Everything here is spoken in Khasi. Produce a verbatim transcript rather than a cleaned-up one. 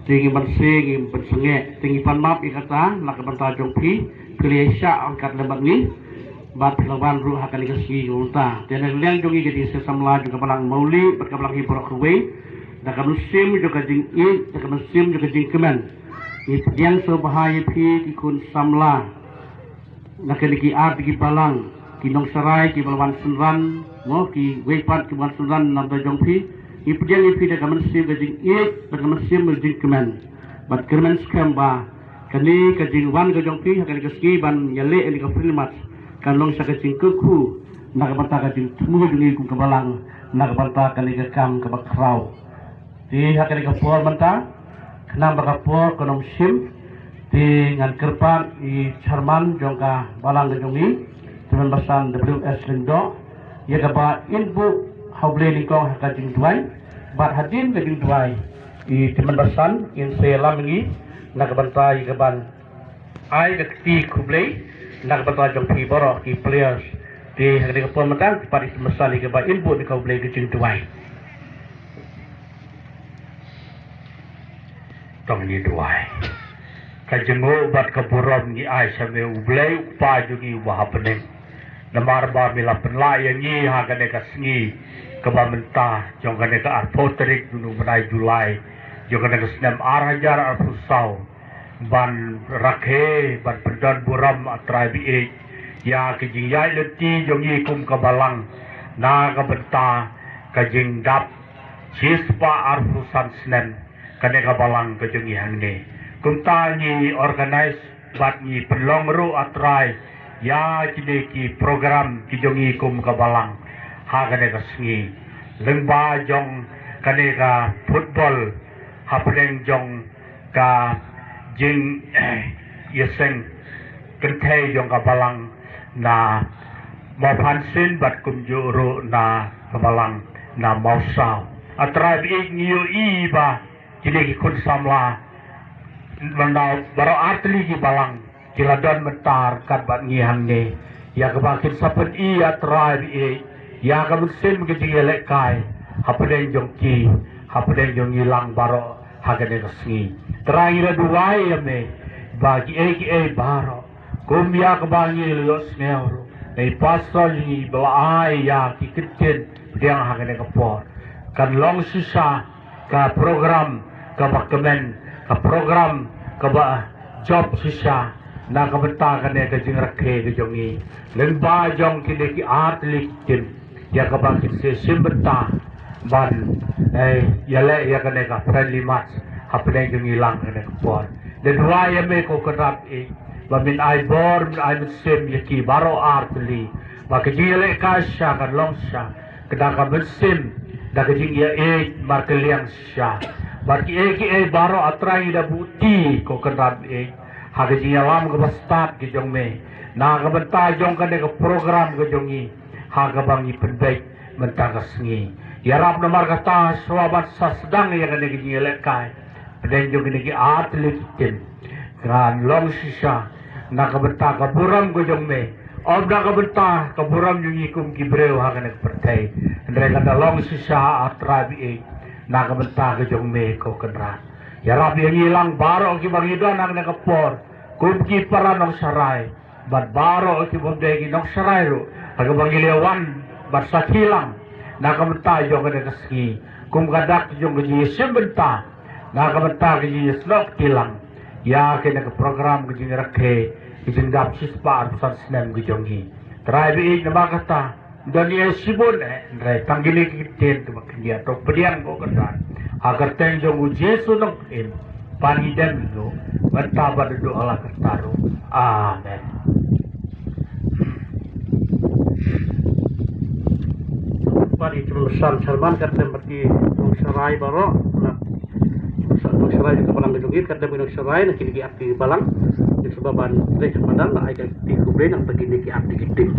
Te ngi ban sngewbha, ngi ban sngewbha. Te ngi pan map ïa kata na ka bynta jong phi, phi la ïaishah ong kat lem bad ngi. Bad phi la wan ruh ha kane ka sngi ka bynta. Te na liang jong ngi ka dei ka samla jong ka balang Mawlieh bad ka balang hi baroh kawei. Da ka mynsiem jong ka jingïeit, da ka mynsiem jong ka jingkmen, ngi pdiang sngewbha ïa phi ki khun samla na kine ki ar tylli ki balang, ki nongsharai ki ba la wan synran, mo, kiwei pat ki ba wan synran na bynta jong phi. Ngi pdiang ïa phi da ka mynsiem ka jingïeit, da ka mynsiem ka jingkmen. Bad kyrmen skhem ba kane ka jingwan ka jong phi ha kane ka sngi ban ïaleh ïa kane ka friendly march kan long sa ka jingkyrkhu na ka bynta ka jingthmu jong ngi kum ka balang na ka bynta kane ka kam kaba khraw. Te ha kane ka por mynta, khnang ba ka por kan ym shim, te ngan kyrpad ïa i chairman jong ka balang ka jong ngi, Tymmen Basan W S Lyngdoh, ïa kaba in buh ha U Blei nyngkong ha ka jingduwai. Bad hadien ka jingduwai, i Tymmen Basan in sa ïalam ïa ngi na ka bynta ïa ka ban ai ka kti khublei na ka bynta jong phi baroh ki players. Te ha kane ka por mynta, pat i Tymmen Basan ïa kaba in buh na ka U Blei ka jingduwai. To ngin ïa duwai. Ka jingnguh bad ka burom ngi ai sha me U Blei U Kpa jong ngi uba ha bneng. Namar ba me la pynlah ïa ngi ha kane ka sngi kaba mynta jong kane ka arphew tarik jong u bnai July jong kane ka snem ar hajar arphew saw ban rakhe, ban pyndon burom, A Trai ba ïeit, ïa ka jingïaid lynti jong ngi kum ka balang na ka bynta ka jingdap shispah arphew san snem kane ka balang ka jong ngi hangne. Kumta ngi organise bad ngi pynlong ruh, A Trai, ïa kine ki program ki jong ngi kum ka balang ha kane ka sngi, lyngba jong kane ka football hapdeng jong ka jingïaseng kynthei jong ka balang na Mawphansin bad kumjuh ruh na ka balang na Mawsaw. A Trai ba ïeit, ngi ïohi ba kine ki khun samla, mynta baroh artylli ki balang ki la don mynta ryngkat bad ngi hangne, ïa kaba kin sa pyni, A Trai ba ïeit, ïa ka mynsiem ka jingïalehkai hapdeng jong ki, hapdeng jong ngi lang baroh ha kane ka sngi. Trai, ngi la duwai ïa me ba kiei kiei baroh, kum ïa kaba ngi la ïohsngew ruh na i pastor jong ngi ba la ai ïa ki ktien pdiang ha kane ka por, kan long shisha ka program kaba kmen, ka program kaba jop shisha na ka bynta kane ka jingrakhe ka jong ngi, lyngba jong kine ki artylli ki team, ïa kaba kin sa shim bynta ban, eh, ïaleh ïa kane ka friendly match hapdeng jong ngi lang kane ka por. Te duwai ïa me ko Kynrad, eh, ba men ai bor, men ai mynsiem ïa ki baroh artylli, ba ka jingïalehkai shisha kan long shisha ka da ka mynsiem, da ka jingïaid markylliang shisha. Bad kiei kiei baroh, A Trai, ngi da buh kti ko Kynrad, eh, ha ka jingïalam kaba stad ka jong me na ka bynta jong kane ka program ka jong ngi ha kaba ngi pynbeit mynta ka sngi. Ïarap namar kata, shuwa ban sa sdang ïa kane ka jingïalehkai hapdeng jong kine ki artylli ki team, kan long shisha na ka bynta ka burom ka jong me, ym na ka bynta ka burom jong ngi kum ki briew ha kane ka pyrthei, hynrei kan da long shisha, A Trai ba ïeit, na ka bynta ka jong me ko Kynrad. Ïarap ïa ngi lang baroh kiba ngi don ha kane ka por kum ki para nongsharai bad baroh ki bym dei ki nongsharai ruh, ha kaba ngi la wan bad sakhi lang na ka bynta jong kane ka sngi, kum ka dak jong ka jingïashim bynta na ka bynta ka jingïasnoh kti lang ïa kane ka program ka jingrakhe ka jingdap shispah arphew san snem ka jong ngi. Trai ba ïeit, namar kata don ïa shibun, eh, hynrei tang kine ki ktien kiba khyndiat to pdiang ko Kynrad, ha ka kyrteng jong u Jisu Nongpynim, pan ngi dem ïa u, mynta bad naduh la ka kyrta ruh. Amen. Bad i Tymmen Basan, chairman, ka kyrteng bad ki nongsharai baroh, na nongsharai jong ka balang ka jong ngi, ka kyrteng bad ki nongsharai na kine ki artylli ki balang, ki sngewbha ban leit ha madan, ai ka kti khublei na ka bynta kine ki artylli ki team.